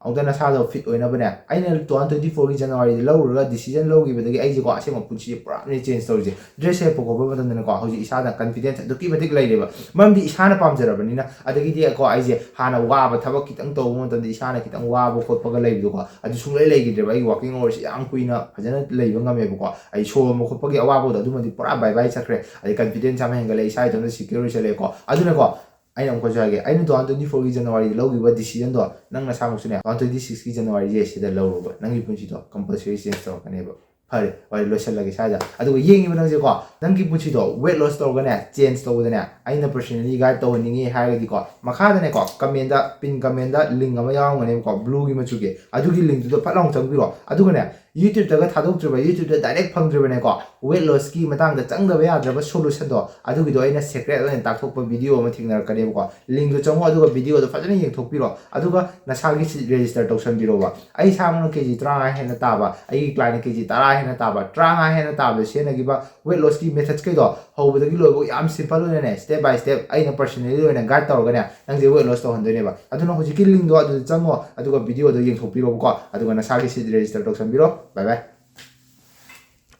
ꯑꯃꯨꯛꯇ ꯅꯁꯥꯗꯣ ꯐꯤꯠ ꯑꯣꯏꯅꯕꯅꯦ꯫ ꯑꯩꯅ ꯇꯨ ꯊꯥꯎꯖꯟ ꯇ꯭ꯋꯦꯟꯇꯤ ꯐꯣꯔꯒꯤ ꯖꯅꯋꯥꯔꯤꯗ ꯂꯧꯔꯨꯔꯒ ꯗꯤꯁꯤꯖꯟ ꯂꯧꯈꯤꯕꯗꯒꯤ ꯑꯩꯁꯦꯀꯣ ꯑꯁꯦꯡꯕ ꯄꯨꯟꯁꯤꯁꯦ ꯄꯨꯔꯥꯅꯦ ꯆꯦꯟꯖ ꯇꯧꯔꯤꯁꯦ꯫ ꯗ꯭ꯔꯦꯁ ꯁꯦꯠꯄ ꯈꯣꯠꯄ ꯃꯇꯝꯗꯅꯦꯀꯣ ꯍꯧꯖꯤꯛ ꯏꯁꯥꯗ ꯀꯟꯐꯤꯗꯦꯟꯁ ꯑꯗꯨꯛꯀꯤ ꯃꯇꯤꯛ ꯂꯩꯔꯦꯕ꯫ ꯃꯔꯝꯗꯤ ꯏꯁꯥꯅ ꯄꯥꯝꯖꯔꯕꯅꯤꯅ꯫ ꯑꯗꯒꯤꯗꯤ ꯀꯣ ꯑꯩꯁꯦ ꯍꯥꯟꯅ ꯋꯥꯕ ꯊꯕꯛ ꯈꯤꯇꯪ ꯇꯧꯕ ꯃꯇꯝꯗ ꯏꯁꯥꯅ ꯈꯤꯇꯪ ꯋꯥꯕ ꯈꯣꯠꯄꯒ ꯂꯩꯕꯗꯣꯀꯣ ꯑꯗꯨ ꯁꯨꯡꯂꯩ ꯂꯩꯈꯤꯗ꯭ꯔꯦꯕ꯫ ꯑꯩꯒꯤ ꯋꯥꯀꯤꯡ ꯑꯋꯥꯔꯁꯦ ꯌꯥꯝ ꯀꯨꯏꯅ ꯐꯖꯅ ꯂꯩꯕ ꯉꯝꯃꯦꯕꯀꯣ꯫ ꯑꯩ ꯁꯣꯟꯕ ꯈꯣꯠꯄꯒꯤ ꯑꯋꯥꯕꯗꯣ ꯑꯗꯨꯃꯗꯤ ꯄꯨꯔꯥ ꯕꯥꯏ ꯕꯥꯏ ꯆꯠꯈ꯭ꯔꯦ꯫ ꯑꯗꯩ ꯀꯟꯐꯤꯗꯦꯟꯁ ꯌꯥꯝ ꯍꯦꯟꯒꯠꯂꯦ, ꯏꯁꯥ ꯏꯇꯣꯝꯇ ꯁꯦꯀ꯭ꯌꯣꯔ ꯑꯣꯏꯁꯜꯂꯛꯑꯦꯀꯣ꯫ ꯑꯗꯨꯅꯀꯣ ꯑꯩꯅ ꯑꯃꯨꯛꯀꯁꯨ ꯍꯥꯏꯒꯦ, ꯑꯩꯅ ꯇꯨ ꯊꯥꯎꯖꯟ ꯇ꯭ꯋꯦꯟꯇꯤ ꯐꯣꯔꯒꯤ ꯖꯅꯋꯥꯔꯤꯗ ꯂꯧꯈꯤꯕ ꯗꯤꯁꯤꯖꯟꯗꯣ ꯅꯪ ꯅꯁꯥꯃꯛꯁꯨꯅꯦ ꯇꯨ ꯊꯥꯎꯖꯟ ꯇ꯭ꯋꯦꯟꯇꯤ ꯁꯤꯛꯁꯀꯤ ꯖꯅꯋꯥꯔꯤꯁꯦ ꯁꯤꯗ ꯂꯧꯔꯨꯕ, ꯅꯪꯒꯤ ꯄꯨꯟꯁꯤꯗꯣ ꯀꯝꯄꯜꯁꯔꯤ ꯆꯦꯟꯖ ꯇꯧꯔꯛꯀꯅꯦꯕ꯫ ꯐꯔꯦ, ꯋꯥꯔꯤ ꯂꯣꯏꯁꯤꯜꯂꯒꯦ ꯁ꯭ꯋꯥꯏꯗ꯫ ꯑꯗꯨꯒ ꯌꯦꯡꯉꯤꯕ ꯅꯪꯁꯦꯀꯣ, ꯅꯪꯒꯤ ꯄꯨꯟꯁꯤꯗꯣ ꯋꯦꯠ ꯂꯣꯁ ꯇꯧꯔꯒꯅꯦ ꯆꯦꯟꯖ ꯇꯧꯕꯗꯅꯦ, ꯑꯩꯅ ꯄꯔꯁꯅꯦꯂꯤ ꯒꯥꯏꯗ ꯇꯧꯍꯟꯅꯤꯡꯉꯤ ꯍꯥꯏꯔꯒꯗꯤꯀꯣ, ꯃꯈꯥꯗꯅꯦꯀꯣ ꯀꯃꯦꯟꯗ, ꯄꯤꯟ ꯀꯃꯦꯟꯗ ꯂꯤꯡ ꯑꯃ ꯌꯥꯎꯔꯝꯒꯅꯦꯕꯀꯣ, ꯕ꯭ꯂꯨꯒꯤ ꯃꯆꯨꯒꯤ, ꯑꯗꯨꯒꯤ ꯂꯤꯡꯗꯨꯗ ꯐꯠ ꯂꯥꯎꯅ ꯆꯪꯕꯤꯔꯣ꯫ ꯑꯗꯨꯒꯅꯦ YouTubeꯇꯒ ꯊꯥꯗꯣꯛꯇ꯭ꯔꯤꯕ, YouTubeꯇ ꯗꯥꯏꯔꯦꯛ ꯐꯪꯗ꯭ꯔꯤꯕꯅꯦꯀꯣ, ꯋꯦꯠ ꯂꯣꯁꯀꯤ ꯃꯇꯥꯡꯗ ꯆꯪꯗꯕ ꯌꯥꯗ꯭ꯔꯕ ꯁꯣꯂꯨꯁꯟꯗꯣ, ꯑꯗꯨꯒꯤꯗꯣ ꯑꯩꯅ ꯁꯦꯀ꯭ꯔꯦꯠ ꯑꯣꯏꯅ ꯇꯥꯛꯊꯣꯛꯄ ꯚꯤꯗꯤꯑꯣ ꯑꯃ ꯊꯦꯡꯅꯔꯛꯀꯅꯦꯕꯀꯣ꯫ ꯂꯤꯡꯗꯣ ꯆꯪꯉꯣ, ꯑꯗꯨꯒ ꯚꯤꯗꯤꯑꯣꯗꯣ ꯐꯖꯅ ꯌꯦꯡꯊꯣꯛꯄꯤꯔꯣ, ꯑꯗꯨꯒ ꯅꯁꯥꯒꯤ ꯁꯤꯠ ꯔꯦꯖꯤꯁꯇꯔ ꯇꯧꯁꯟꯕꯤꯔꯣꯕ꯫ ꯑꯩ ꯏꯁꯥꯃꯛꯅ ꯀꯦ ꯖꯤ ꯇꯔꯥꯃꯉꯥ ꯍꯦꯟꯅ ꯇꯥꯕ, ꯑꯩꯒꯤ ꯀ꯭ꯂꯥꯏꯟꯅ ꯀꯦ ꯖꯤ ꯇꯔꯥ ꯍꯦꯟꯅ ꯇꯥꯕ, ꯇꯔꯥꯃꯉꯥ ꯍꯦꯟꯅ ꯇꯥꯕꯗ ꯁꯤꯖꯤꯟꯅꯈꯤꯕ ꯋꯦꯠ ꯂꯣꯁꯀꯤ ꯃꯦꯊꯠꯁꯀꯩꯗꯣ ꯍꯧꯕꯗꯒꯤ ꯂꯣꯏꯕ ꯌꯥꯝ ꯁꯤꯝꯄꯜ ꯑꯣꯏꯅꯅꯦ, ꯁ꯭ꯇꯦꯞ ꯕꯥꯏ ꯁ꯭ꯇꯦꯞ ꯑꯩꯅ ꯄꯔꯁꯅꯦꯂꯤ ꯑꯣꯏꯅ ꯒꯥꯏꯗ ꯇꯧꯔꯒꯅꯦ ꯅꯪꯁꯦ ꯋꯦꯠ ꯂꯣꯁ ꯇꯧꯍꯟꯗꯣꯏꯅꯦꯕ꯫ ꯑꯗꯨꯅ ꯍꯧꯖꯤꯛꯀꯤ ꯂꯤꯡꯗꯣ ꯑꯗꯨꯗ ꯆꯪꯉꯣ, ꯑꯗꯨꯒ ꯚꯤꯗꯤꯑꯣꯗꯣ ꯌꯦꯡꯊꯣꯛꯄꯤꯔꯣꯕꯀꯣ, ꯑꯗꯨꯒ ꯅꯁꯥꯒꯤ ꯁꯤꯠ ꯔꯦꯖꯤꯁꯇꯔ ꯇꯧꯁꯟꯕꯤꯔꯣ꯫ ꯕꯥꯏ ꯕꯥꯏ꯫